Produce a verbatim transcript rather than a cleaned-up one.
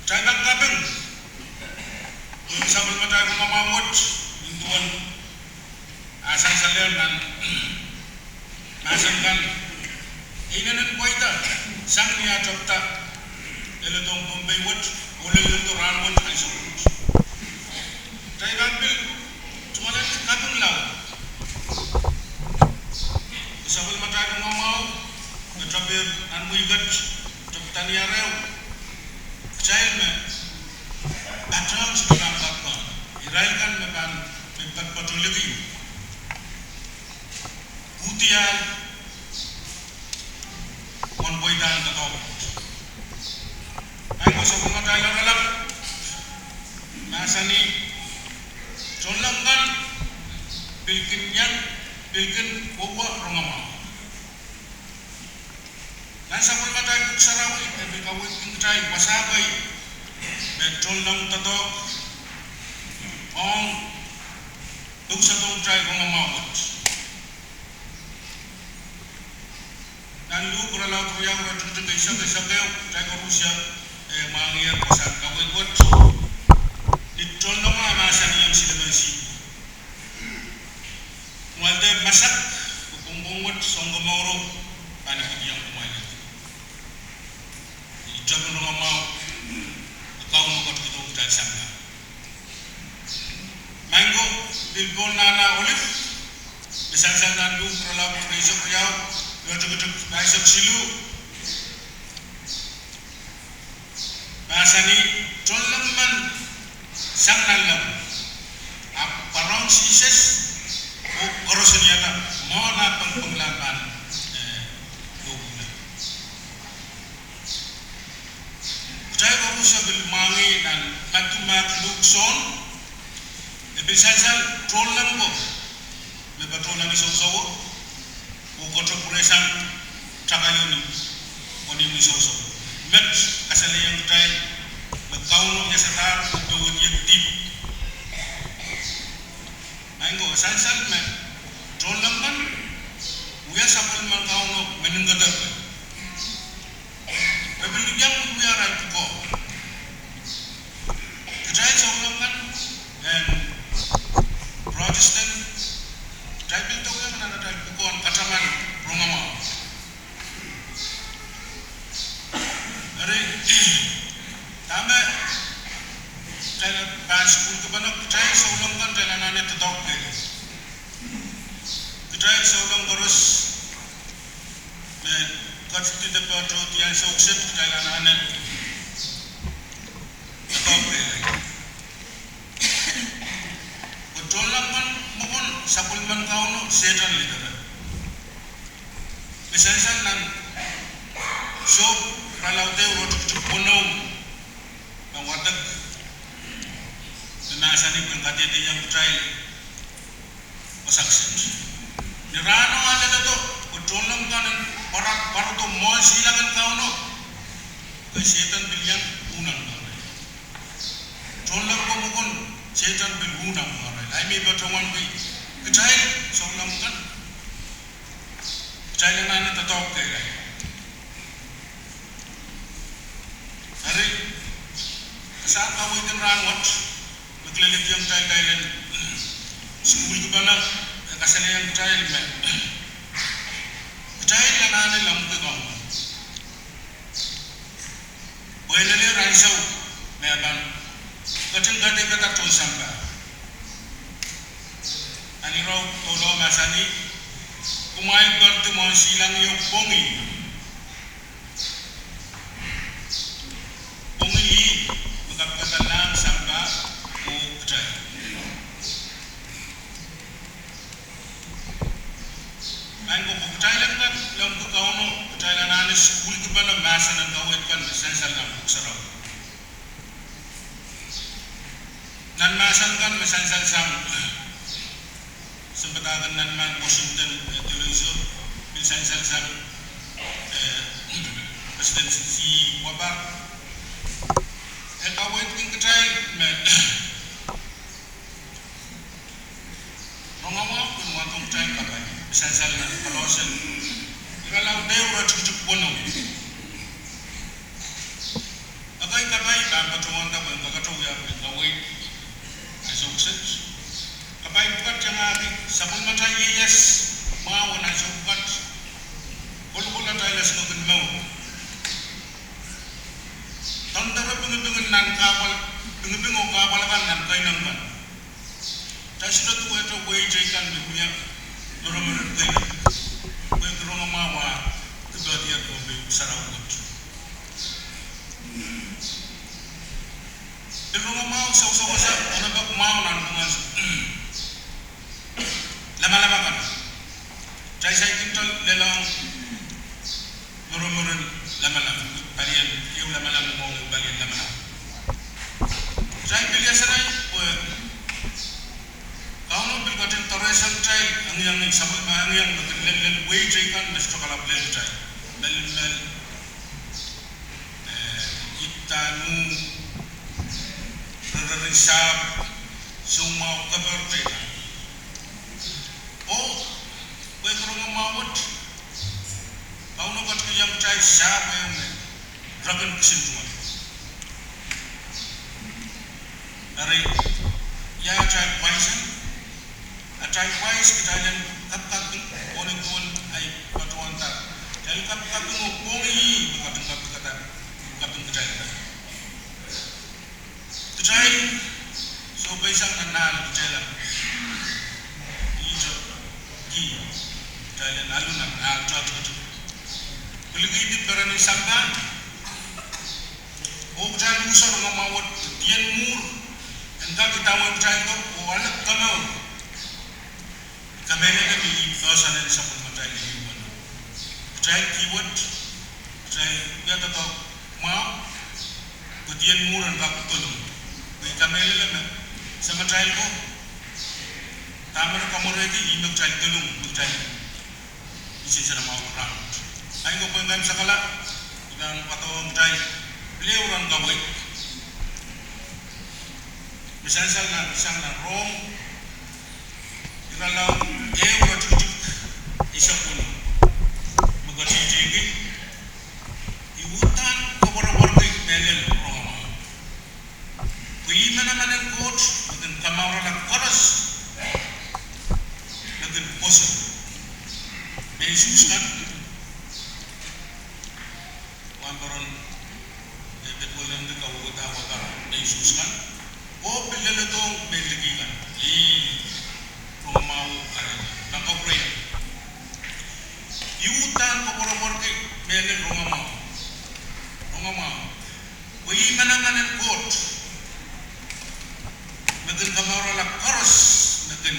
Kitail pahn kaping sapwellimatail rongamwahu wet, nin duwen ah sansalehr nan mahsen kan, e inenen pweida sang ni ah tepda leledohng Pohnpei wet, oh leledo rahnwet ansou wet. Kitail pahn pil tungoalenki kaping laud, sapwellimatail rongamwahu, me tepda nan mwehi kat, tepda ni arehu, kitail me patehng sohte pahn kaping, irail kan me pahn, me patohwaliki, pwudiahl mwohn pweidahn doadoahk. Ahi ko sapwellimatail loalloalap mahsanih, tohnleng kan pil kin iang, pil kin kohwei rongamwahu. Nan sapwellimatail Pwuhk Sarawi e pil kaweidki kitail wasa pwe me tohnleng doadoahk ong pousedohng kitail rongamwahu wet. Nan Luk irelaud riau, iretikitik eisek, eisek ehu, kitail koarusie, eh, mwahngiher wasahn kaweid wet. Ni tohnlengo e mahsanihong silepen sihpwo, kumwail dehr masak pwe pwongpwong wet Sounkomouro pahn ipwidiong kumwail. Ih tepin rongamwahu me Kauno ketikihdohng kitail sampah. Maing ko, pil pohn nahna Olif, me sansal nan Luk irelaud eisek riau, iretikitik pahisek siluh, mahsanih, tohnleng men sang nanleng, ahpw pwarohng Sises oh koaros en iang, mwohn ah pengpengla pahn, eh, lohpwuhla. Kitail koarusie pil mwahngih nan Madiu, Mak, Luk, Sohn, e pil sansal tohnleng ko me patohlahng ni sousou oh kotopwurehsang takaio ni, oh ni sousou. Met kasalehiong kitail me Kauno iasadahr oh powehdi dihp. Maing ko, sansal me tohnleng kan wia sapwellimen Kauno me nin kederke. E pil iang wiewia arail pwukoa. Kitail souleng kan en Protestant, kitail pil dokiong nan atail pwukoahn kataman rongamwahu. Eri, dahme kitail pahn sukuhlkipene, kitail souleng kan kitail anahne doadoahk kehlail. Kitail souleng koaros me ketidi de patohdi ansou kiset, kitail anahne doadoahk kehlail. Pwe tohnleng kan mwokon sapwellimen Kauno Sehdan lidere. Me sansal nan Sohp irelaud ehu, iretikitik weneu, me wadek, me mahsanih pwe en kadehdehiong kitail wasa kiset. Ni rahno ah leledo, pwe tohnleng kan en pwar-, pwarodo mwohn silangin Kauno, pwe Sehdan pil iang uhnamwahrail. Tohnleng ko mwokon Sehdan pil uhnamwahrail. Ahi me patohwan kitail souleng kan, kitail anahne doadoahk kehlail. Eri, wasahn kaweid en rahnwet me kilelehdiong kitail, kitail en sukuhlkipene, e kasalehiong kitail me kitail anahne lemmwiki Kauno. Pwe e lelehr ansou me e pahn ketin kadeikada tohn sampah. Nan irelaud dohlo mahsanih, kumwail perdi mwohn silangio pwongih. Pwongih ih me kapikada lahng, sampah, oh kitail. Maing ko, pwe kitail en kak lemmwiki Kauno, kitail anahne sukuhlkipene mahsen en kaweid kan me sansal nan Pwuhk Sarawi. Nan mahsen kan me sansal sang sounpadahk en nan Washington, eh, Theological, pil sansal sang, eh, President C. Wapar, e kaweidki kitail me rongamwahu kin wahdo kitail kapai. Me sansal nan Kolosse irelaud ehu, iretikitik weneu. Ekei kapai pahn Kitail ieias mwahu nan sounpwukat, kolokol atail esingek en mour. Doandoare pingiping nan kahpwal, pingiping oh kahpwal akan nan keinek kan. Kitail sohte duwehte wehi teikan me wia momoren keinek. Pwehki rongamwahu ah dipedier oh pil sarawi wet. Pil rongamwahu sewesewese, onopek mwahu nanpwungen lamalam akan. Kitail saikinte lelohng momoren lamalam, palien, ehu lamalam mwohng ehu palien lamalam. Kitail pil iasada pwe Kauno pil ketin doarehsang kitail, angiang, sapwellime angiang me kin lellel wehi teikan me sohte kalapw lel kitail. Melimel, eh, idahn mwu, rereren sahpw, soumwahu, keper teikan. Oh pwehki rongamwahu wet, Kauno ketikihong kitail sahpw ehu me re kin kisin duwen. Eri, ia atail pwaisen? Atail pwais kitail en kapikaping, pohn, pohn ahi patohwanda. Kitail kapikaping oh pwongih ih me ketin kapikada, kaping kitailda. Kitail sohpeisang nan ahl kitailehr. Ihte ki, kitail en alu nan ahl tohtohto, pwilikihdi perenen sampah. Oh kitail uso rongamwahu wet, dien mwuhr en kak idawehn kitail ko oh ale komour. Kamehlele me ih poahsoan en sapwellimatail liwet. Kitail kihwet, kitail wiahda mwahu, pwe dien mwuhr en kak dolung. Pwe kamehlele me Samatail ko, dahme re kamwerehdi ih me kitail dolung, me kitail nsensenamwahu rahn wet. Ahi ko pwehn kaimwisekala, I pahn wadohng kitail pil ehu rahn kaweid me sansal nan, sang nan Rom, irelaud ehu, iretikitik eisek weneu, me ketikitik: I uhdahn koapworopworki mehlel rongamwahu, pwe ih manaman en Koht me kin kamourala koaros me kin pwoson mehn Suhs kan, wahnpoaron, eh, pil welen di kawehwehda wahda mehn Suhs kan, oh pil leledohng mehn liki kan, ih rongamwahu, are pahn kapwurehiong. I uhdahn koapworopworki mehlel rongamwahu, rongamwahu, pwe ih manaman en Koht me kin kamourala koaros me kin